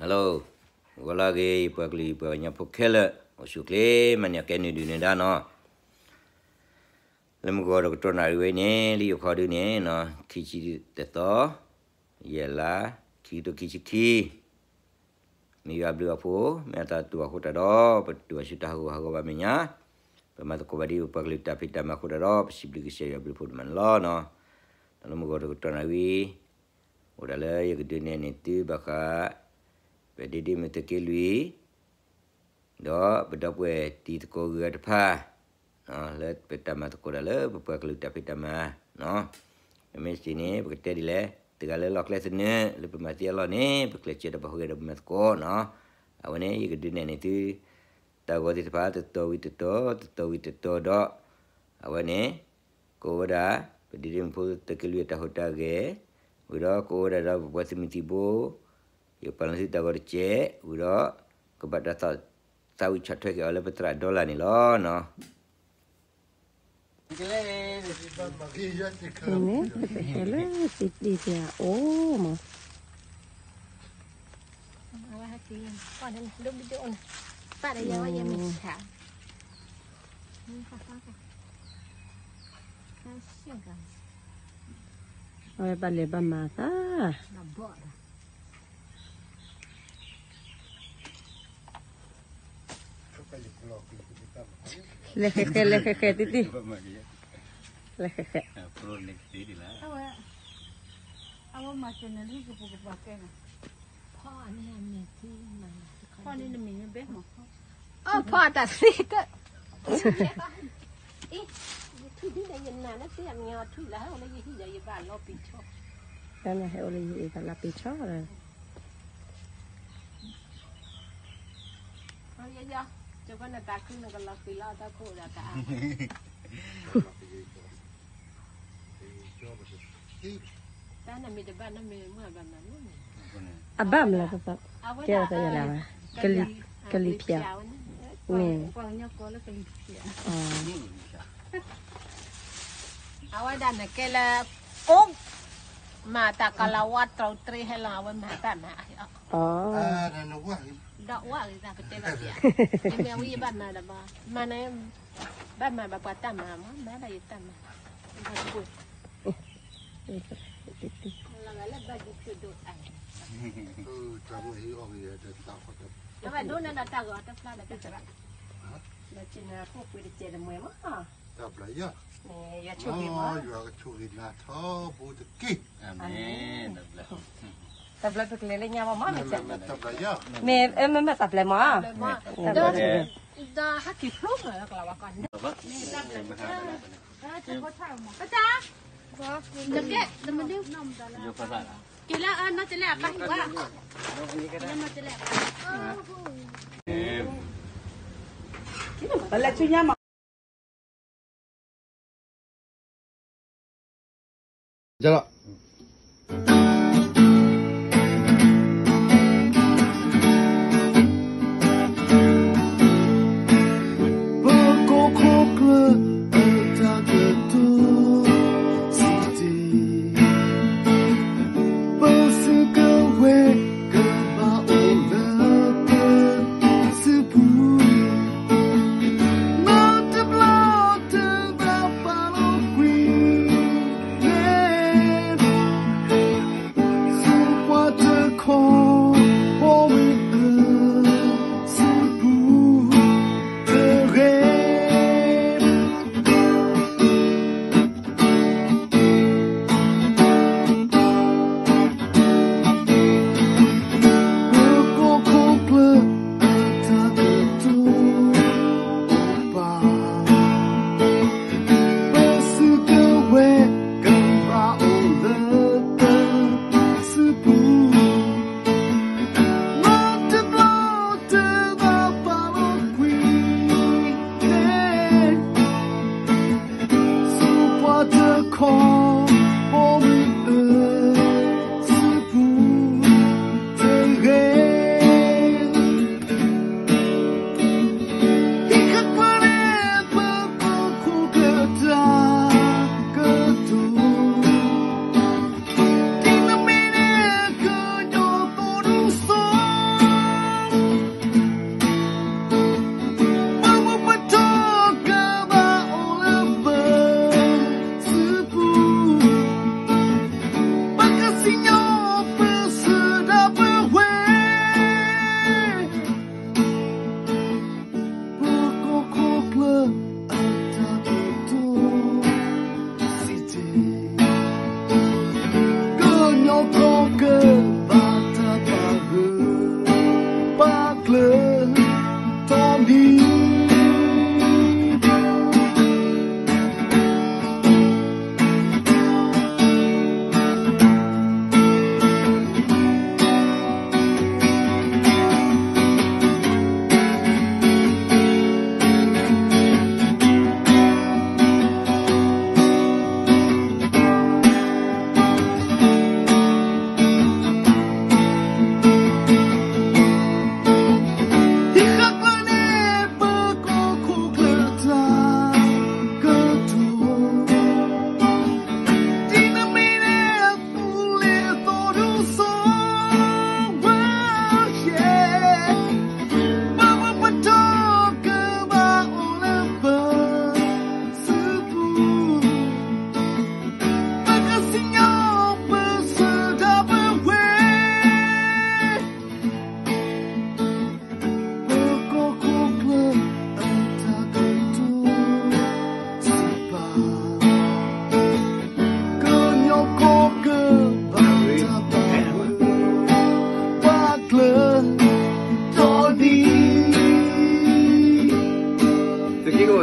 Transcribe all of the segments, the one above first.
Hello, ဂီၤလၢအဂ့ၤ ယပှၤကလုာ်ယပှၤကညီဖိခဲလၢာ် အိၣ်ဆူၣ်ချ့ မၤန့ၢ်ကဲနုာ်ဒုၣ်နုာ်ဒါနီၤ. လၢမုၢ်ဂီၤတကတီၢ်နၣ်ရံၣ်ဝဲအံၤန့ၣ် လၢယခီဒုန့ၣ် ခံဆံတသီ, ယဲၢ်လါ, ခံကထိခံဆံခံ မ့ၢ်ယွၤဘျုးအဖှိၣ် မ့ၢ်အသးတူၢ်အဃိတၢ်ဒီး ပတူၢ်အဆူၣ်တၢ်ဟးဂီၤဟးဂီၤဘၣ်မဲာ်ညါ, ပမၤသကိးဘၣ်ဒ်ပပှၤကလုာ်တၢ်ဖံးတၢ်မၤအဃိတၢ်ဒီး ပစံးဘျုးကစၢ်ယွၤဘျုးဖှိၣ်ဒိၣ်မးန့ၣ်လီၤနီၤ. ဒီးလၢမုၢ်ဂီၤတကတီၢ်နၣ်ရံၣ် အိၣ်ဒၣ်လၢယကဒုးနဲၣ်န့ၢ်သုဘၣ်ဃး ပဒ့ဒ့မုၢ်သုးက့လွံၢ် ဒီးပဒီပုၢ်ဝဲၢ်တံၤသကိးဂုၤဂၤတဖၣ် လၢပတၢ်မၤသကိးတၢ်လၢပပှၤကလုာ်တၢ်ဖံးတၢ်မၤနီၤ. မ့မ့ၢ်စ့ၢ်န့ၣ် ပကတဲဒ်လဲၣ် တဂၤလၢလီၢ်ကျဲသနၢၣ် လၢပမၤသ့အလီၢ်န့ၣ် ပကျဲးစၢးဒီးပှၤဟူးဂဲၤဒီးပမၤသကိးနီၤ. အဝဲန့ၣ် ယကဒုးနဲၣ်န့ၢ်သု တၢ်ဂီၤသ့ၣ်တဖၣ် တတီၤဝံၤတတီၤ တတီၤဝံၤတတီၤဒီး အဝဲန့ၣ် ကအိၣ်ဝဲဒၣ် ပဒ့ဒ့မုၢ်ဖိသုးက့လွံၢ်အတၢ်ဟူးတၢ်ဂဲၤ, ဝံၤဒီးကအိၣ်ဝဲဒၣ်ဒီးပပှၤသုးမုၢ်သံၣ်ဘိ ယကပာ်လီၤသုတၢ်ဂီၤတစဲး, ဝံၤဒီး ကဘၣ်တၢ်သးဝံၣ်ဆီၣ်ထွဲက့ၤအီၤလၢပသရၣ်ဒီလၣ်န့ၣ်လီၤနီၤ. န့ၣ် ပကဟဲလၢစံးတံၢ်တၢ်အိၣ်မး အဝဲဘၣ်လဲၤဘၣ်မၤသး လဲၤဃဲးဃဲး လဲၤဃဲးဃဲးတံၢ်တံၢ်, လဲၤဃဲးဃဲး, အဝဲမၤကဲၤနလံကပူၤကပၤကဲန့ၣ်, ဖီန့ၣ်နမံၤဘဲမး, အဖီအတၢ်သံက, အ့, ယထူၣ်ဒ်ဒီးယနၢ်နသ့အမံၤအီၤထူၣ်လၢဟဲအိၣ်လၢယဟံၣ်ဒီးယဘၣ်လီၤပံၤဆီ, တၢ်နဟဲအိၣ်လၢယဟံၣ်ဘၣ်လီၤပံၤဆီလီၤ. ယဲယဲ, ကနတၢ်ခုနကလီၤဃံၤလီၤတၢ်ခိၣ်ဒီးတၢ်အါ, တၢ်နမ့ၢ်တဘၣ်နမ့ၢ်မ့ၢ်ဘၣ်မၤန့ၣ်, အဘၣ်မလၤသီသီ, ကဲသီသီယလၢ်ဝဲ, ကလံၤဖၠး, မ့ၢ်, ပှၤကညီကိးလၢကလံၤဖၠး, အဝဲဒၣ်နကဲလၢ ကိး မၤတၢ်ကလၤဝါတြိတြ့ဟဲလီၤ အဝဲမၤတၢ်မၤ, ဒီးဝဲဂ့ၤသးကတဲဘၣ်ပျး, ယမ့ၢ်ဝံယဘၣ်မၤဒီးဘၣ်, မၤန့ၣ်, ဘၣ်မၤဘၣ်ပှၤတၢ်မၤမး မၤဒၣ်ယတၢ်မၤ, လၢဘၣ်ဒုးဖျိဒိၣ်အါ, တၢ်မ့ၢ်ဟံးအီၣ်ဂ့ၤဒီးတၢ်ဃီတၢ်, အဝဲဒိးန့ၢ်ဒီးတၢ်ဂီၤတဖျါဒီးတၢ်, ဒီးကနၢ်ခိၣ်ပှ့ၤတစဲးတမှဲၤမး, တၢ်ဘျုးယၤ, ယွၤဆိၣ်ဂ့ၤမး, ယွၤကဆိၣ်ဂ့ၤနၤထီဘိတက့ၢ်, အၤမ့ၣ်, တၢ်ဘျုး, တၢ်ဘျုးပကလဲၤလၢညါမးမး, မ့ၢ်, မ့ၢ်မ့ၢ်တၢ်ဘျုးမး, ဒီးဟဲက့ၤဖျိမးလၢကလၤဝါကီၢ်န့ၣ်, ပတၢ်, နကဲ, က့ၤလၢအနီၢ်တလဲအပၢ်ဟံၣ်ဝဲ, နီၢ်တလဲအပၢ်, ပလဲၤဆူညါမး ယလီၤ.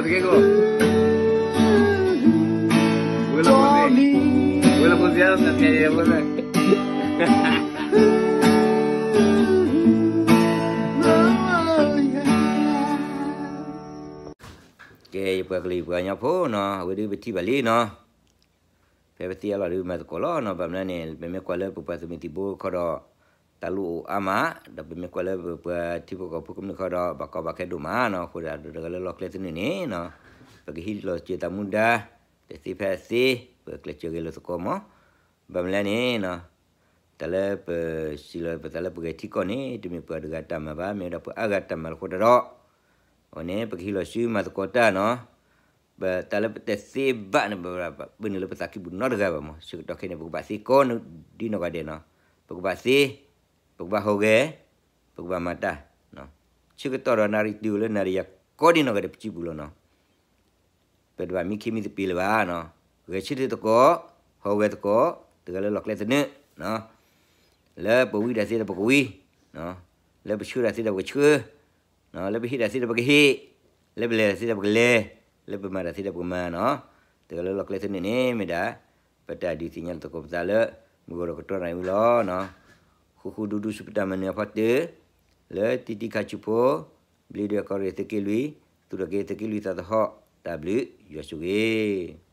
တက့ၢ်ကိၣ်, ဝဲလီၤဖိသ့, ဝဲလီၤဖိသ့, ကဲ ယပှၤကလုာ်ယပှၤကညီဖိနီၤ, အဝဲဒုးပထံၣ်ဘၣ်လံနီၤ. ဖဲပသ့အလီၢ်ဒုးမၤသကိးလီၤနီၤ, ဘၣ်မနုၤန့ၣ် ပမ့ၢ်ကွၢ်လၢပပှၤသုးမုၢ်သံၣ်ဘိခီဒီး တၢ်လိၣ်အိၣ်အါမး, ဒီးပမ့ၢ်ကွၢ်လၢပပှၤထံဖိကီၢ်ဖိကမျၢၢ်ခီဒီး ဘၣ်ကီဘၣ်ခဲဒိၣ်မးနီၤ, အဃိဒီးတဂၤလၢလီၢ်ကျဲသနၢၣ်န့ၣ်နီၤ, ပကဟံးလီၤစၢၤတၢ်မူဒါ တသ့ဖဲအသ့, ပကျဲးစၢးဂဲၤလိာ်သကိးမး, ဘၣ်မနုၤလဲၣ်န့ၣ်နီၤ, တၢ်လၢပစံးလီၤပသးလၢပဂဲၤထံကီၢ်န့ၣ် တမ့ၢ်ပှၤတဂၤတၢ်မၤဘၣ်, မ့ၢ်ဝဲဒၣ်ပှၤအါဂၤတၢ်မၤလီၤ. အဃိသတးဒီး အဝဲန့ၣ် ပကဟံးလီၤဆူမၤသကိးတၢ်နီၤ, ပတၢ်လၢပတသ့ဘၣ်န့ၣ် ပဘၣ်ပာ်နုာ်လၢပသးကံၢ်ပူၤနီတဂၤဘၣ်မး, ဆၢကတီၢ်ခဲအံၤန့ၣ် ပကဘၣ်သ့ကိးဒ်နီၢ်ဂၤဒဲးနီၤ, ပကဘၣ်သ့, ပကဘၣ်ဟီၣ်ဂဲၤ, ပကဘၣ်မၤတၢ်, ဆၢကတီၢ်ဒီးနၣ်ရံၣ်တုၤလၢနၣ်ရံၣ်ယၤ ကိးဒ်နီၢ်ဂၤဒဲးပစံးပူၤလီၤနီၤ. ပတဘၣ်မံခ့မံသပ့ၤလၢၤဘၣ်နီၤ, ဂဲၤဆၢထၢၣ်သကိး, ဟီၣ်ဂဲၤသကိး, တဂၤလၢလီၢ်ကျဲသနၢၣ်, လၢပဝံတၢ်သ့ဒီးပကဝံ, လၢပဆှၢတၢ်သ့ဒီးပကဆှၢ, လၢပဟ့ၣ်တၢ်သ့ဒီးပကဟ့ၣ်, လၢပလဲၤတၢ်သ့ဒီးပကလဲၤ, လၢပမၤတၢ်သ့ဒီးပကမၤနီၤ, တဂၤလၢလီၢ်ကျဲသနၢၣ်န့ၣ် မ့ၢ်ဒၣ် ပတၢ်ဒုးသ့ၣ်ညါလီၤသကိးပသးလၢ မုၢ်ဂီၤဒီးကတီၢ်နၣ်ရံၣ်ဝံၤလီၤနီၤ, ဃူဃူဒူဒူဆူပတၢ်မၤနၢၤအဖီတၢၢ်, လၢတံၤတံၤခါဆူဖိ, ဘျ့ဒွဲၣ်ကီၢ်ရ့ၣ်သုးက့လွံၢ်, သူၣ်ထီၣ်က့ၤသုးက့လွံၢ်သးသဟီၣ်, တၢ်ဘျုးယွၤဆိၣ်ဂ့ၤ